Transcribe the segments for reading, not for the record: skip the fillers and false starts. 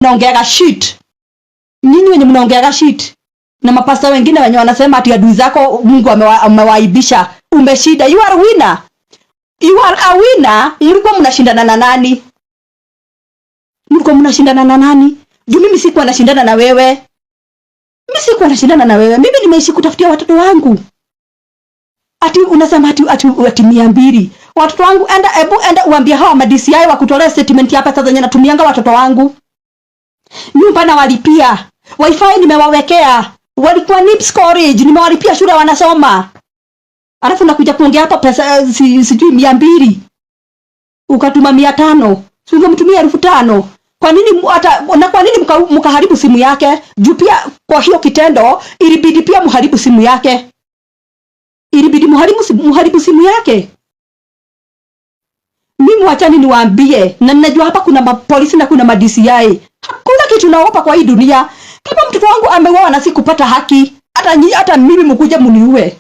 Mnaongeaga shit. Nyinyi wenye mnaongeaga shit na mapasta wengine wenye wanasema ati adui zako Mungu amewaibisha. Umeshinda. You are winner. You are a winner. Mlikuwa mnashindana na nani? Mlikuwa mnashindana na nani? Juu mimi sikuwa nashindana na wewe. Mimi sikuwa nashindana na wewe. Mimi nimeishi kutafutia watoto wangu. Ati unasema ati 200. Watoto wangu, enda, ebu enda uambie hawa ma DCI wakutolea statement ya pesa zenye natumianga watoto wangu. Nyumba nawalipia. Wifi nimewawekea. Walikuwa NIPS college, nimewalipia shule wanasoma. Alafu nakuja kuongea hapa pesa sijui 200. Ukatuma 500. Si ungemtumia 5,000. Kwa nini hata na kwa nini mkaharibu simu yake? Juu pia kwa hiyo kitendo ilibidi pia mharibu simu yake. Ilibidi muharibu simu yake. Mimi wachani niwaambie, na ninajua hapa kuna mapolisi na kuna ma DCI. Hakuna kitu naogopa kwa hii dunia. Kama mtoto wangu ameuawa na sikupata haki, hata mimi mkuje mniue.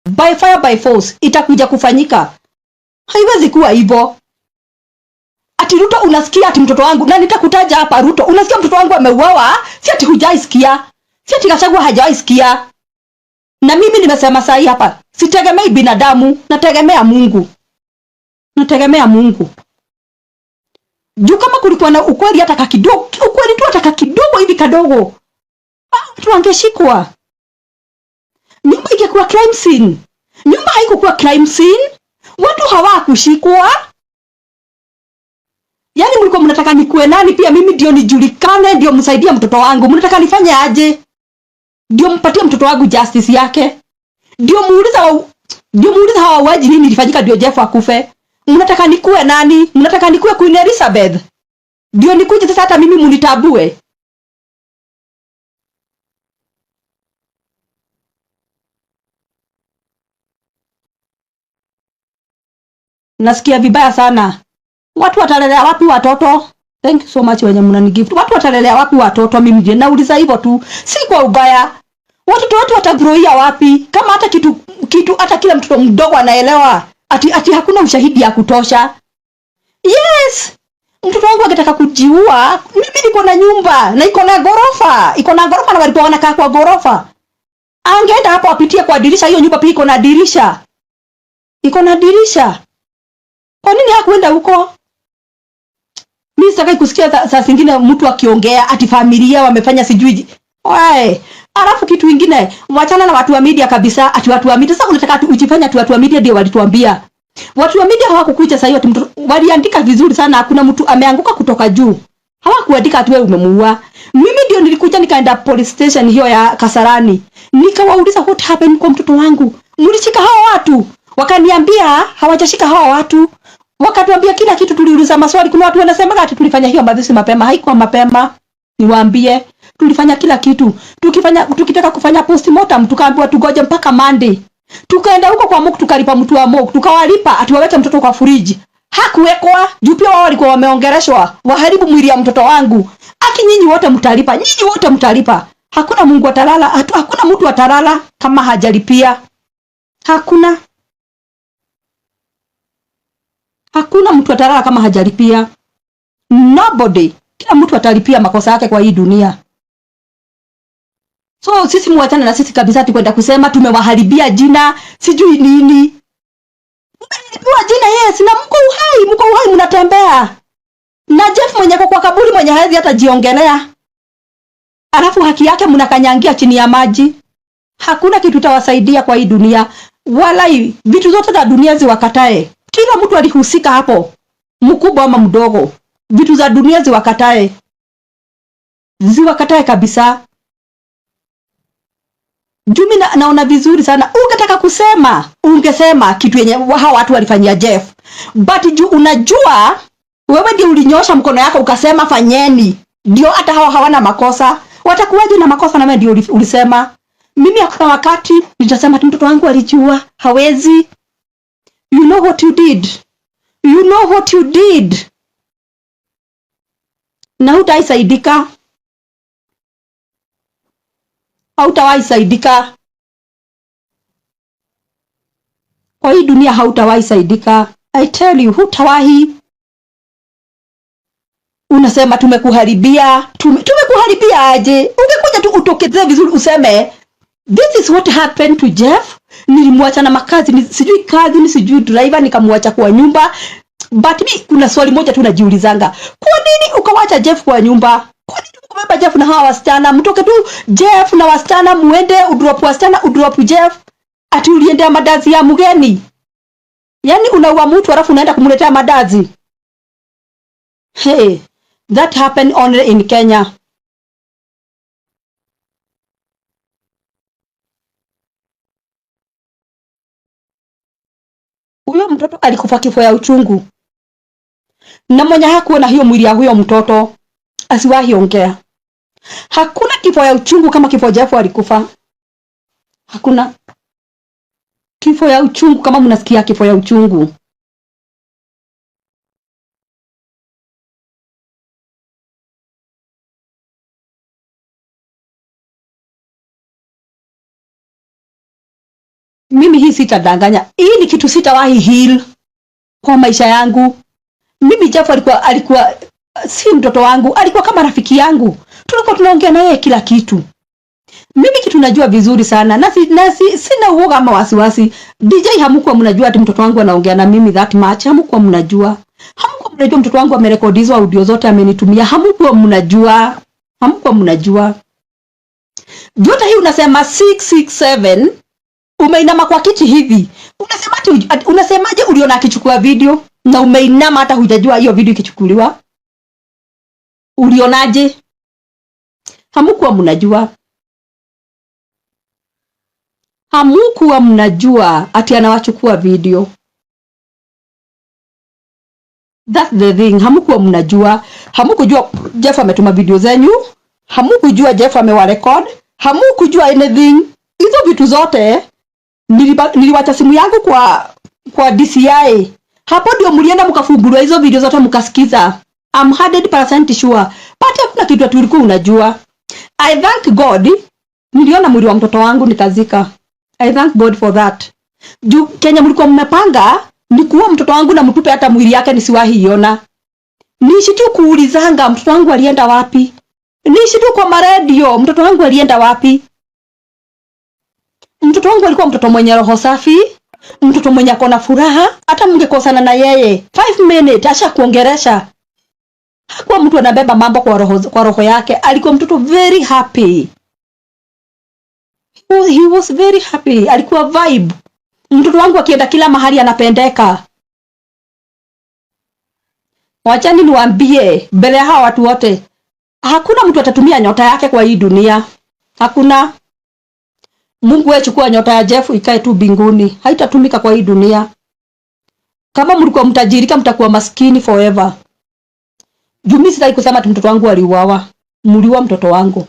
By fire by force itakuja kufanyika. Haiwezi kuwa hivyo. Ati Ruto unasikia ati mtoto wangu, na nitakutaja hapa Ruto, unasikia mtoto wangu ameuawa, si ati hujaisikia. Si ati Gachagua hajaisikia. Na mimi nimesema sahi hapa, sitegemei binadamu, nategemea Mungu. Nategemea Mungu. Juu kama kulikuwa na ukweli hata kakidogo, ukweli tu hata kakidogo hivi kadogo, watu wangeshikwa. Nyumba ingekuwa crime scene. Nyumba haikukuwa crime scene. Watu hawakushikwa. Yaani mlikuwa mnataka nikuwe nani pia mimi ndio nijulikane, ndio msaidie mtoto wangu. Mnataka nifanye aje? Ndio mpatie mtoto wangu justice yake. Ndio muuliza hawa wauaji nini ilifanyika ndio Jeff akufe. Mnataka nikuwe nani? Mnataka nikuwe Queen Elizabeth? Ndio nikuje sasa hata mimi munitabue? Nasikia vibaya sana. Watu watalelea wapi watoto? Thank you so much wenye mnanigift. Watu watalelea wapi watoto? Mimi je, nauliza hivyo tu. Si kwa ubaya. Watoto wetu watagrowia wapi? Kama hata kitu hata kila mtoto mdogo anaelewa ati hakuna ushahidi ya kutosha. Yes. Mtoto wangu akitaka kujiua, mimi niko na nyumba na iko na ghorofa. Iko na ghorofa na walikuwa wanakaa kwa ghorofa. Angeenda hapo apitie kwa dirisha, hiyo nyumba pia iko na dirisha. Iko na dirisha. Kwa nini hakuenda huko? Mimi sitaki kusikia saa zingine mtu akiongea ati familia wamefanya sijui. Oe. Alafu kitu kingine, wachana na watu wa media kabisa, ati watu wa media. Sasa unataka ujifanye ati watu wa media ndio walituambia. Watu wa media hawakukuja sasa hiyo ati mtu waliandika vizuri sana, hakuna mtu ameanguka kutoka juu. Hawakuandika ati wewe umemuua. Mimi ndio nilikuja nikaenda police station hiyo ya Kasarani. Nikawauliza what happened kwa mtoto wangu. Mlishika hao watu? Wakaniambia hawajashika hao watu. Wakatuambia kila kitu, tuliuliza maswali. Kuna watu wanasema ati tulifanya hiyo mazishi mapema. Haikuwa mapema. Niwaambie, tulifanya kila kitu. Tukitaka kufanya postmortem tukaambiwa tugoje mpaka Monday. Tukaenda huko kwa morgue, tukalipa mtu wa morgue, tukawalipa ati waweke mtoto kwa friji. Hakuwekwa, juu pia wao walikuwa wameongereshwa, waharibu mwili ya mtoto wangu. Aki nyinyi wote mtalipa, nyinyi wote mtalipa. Hakuna Mungu atalala, hakuna mtu atalala kama hajalipia. Hakuna. Hakuna mtu atalala kama hajalipia. Nobody. Kila mtu atalipia makosa yake kwa hii dunia. So sisi muachane na sisi kabisa, tukwenda kusema tumewaharibia jina, sijui nini. Mmeharibiwa jina, yes, na mko uhai, mko uhai mnatembea. Na Jeff mwenye kwa kaburi mwenye hawezi hata jiongelea. Alafu haki yake mnakanyangia chini ya maji. Hakuna kitu tawasaidia kwa hii dunia. Wala vitu zote za dunia ziwakatae. Kila mtu alihusika hapo, mkubwa ama mdogo. Vitu za dunia ziwakatae. Ziwakatae kabisa. Juu mimi naona vizuri sana. Ungetaka kusema, ungesema kitu yenye hawa watu walifanyia Jeff. But juu unajua wewe ndio ulinyosha mkono yako ukasema fanyeni. Ndio hata hawa hawana makosa. Watakuwaje na makosa na wewe ndio ulisema? Mimi hakuna wakati nitasema ati mtoto wangu alijua, hawezi. You know what you did. You know what you did. Na hutaisaidika. Hautawahi saidika kwa hii dunia, hautawahi saidika. I tell you, hutawahi. Unasema tumekuharibia, tumekuharibia aje? Ungekuja tu utokezee vizuri useme this is what happened to Jeff. Nilimwacha na makazi, sijui kazi, ni sijui driver, nikamwacha kwa nyumba. But mi kuna swali moja tu najiulizanga, kwa nini ukawacha Jeff kwa nyumba? Kwa nini ukabeba Jeff na hawa wasichana? Mtoke tu Jeff na wasichana, muende udrop wasichana, udrop Jeff. Ati uliendea madazi ya mgeni? Yaani unaua mtu alafu unaenda kumletea madazi? Hey, that happened only in Kenya. Huyo mtoto alikufa kifo ya uchungu, na mwenye hakuona hiyo mwili ya huyo mtoto asiwahi ongea. Hakuna kifo ya uchungu kama kifo Jeff alikufa. Hakuna kifo ya uchungu kama mnasikia kifo ya uchungu. Mimi hii sitadanganya, hii ni kitu sitawahi heal kwa maisha yangu. Mimi Jeff alikuwa si mtoto wangu, alikuwa kama rafiki yangu, tulikuwa tunaongea na yeye kila kitu. Mimi kitu najua vizuri sana na, sina uoga ama wasiwasi. DJ, hamkuwa mnajua ati mtoto wangu anaongea na mimi that much, hamkuwa mnajua. Hamkuwa mnajua mtoto wangu amerekodi hizo audio zote amenitumia, hamkuwa mnajua, hamkuwa mnajua. Yote hii unasema 667 umeinama kwa kiti hivi. Unasema ati, unasemaje uliona akichukua video na umeinama hata hujajua hiyo video ikichukuliwa? Ulionaje? Hamkuwa mnajua. Hamukuwa mnajua ati anawachukua video. That's the thing. Hamukuwa mnajua. Hamukujua Jeff ametuma video zenyu. Hamukujua Jeff amewarecord. Hamukujua anything. Hizo vitu zote niliwacha simu yangu kwa DCI. Hapo ndio mlienda mkafunguliwa hizo video zote mkasikiza. I'm 100% sure. But hakuna kitu ati ulikuwa unajua. I thank God niliona mwili wa mtoto wangu nikazika. I thank God for that. Juu Kenya mlikuwa mmepanga ni kuua mtoto wangu na mtupe hata mwili yake nisiwahi iona. Niishi tu kuulizanga mtoto wangu alienda wapi. Niishi tu kwa maredio mtoto wangu alienda wapi. Mtoto wangu alikuwa mtoto mwenye roho safi, mtoto mwenye akona furaha, hata mngekosana na yeye 5 minutes ashakuongeresha. Hakuwa mtu anabeba mambo kwa roho yake, alikuwa mtoto very happy. He was very happy, alikuwa vibe. Mtoto wangu akienda kila mahali anapendeka. Wachani niwaambie mbele ya hawa watu wote, hakuna mtu atatumia nyota yake kwa hii dunia. Hakuna. Mungu wewe chukua nyota ya Jeff ikae tu mbinguni, haitatumika kwa hii dunia. Kama mlikuwa mtajirika mtakuwa maskini forever. Juu mimi sitaki kusema ati mtoto wangu aliuawa. Mliua mtoto wangu.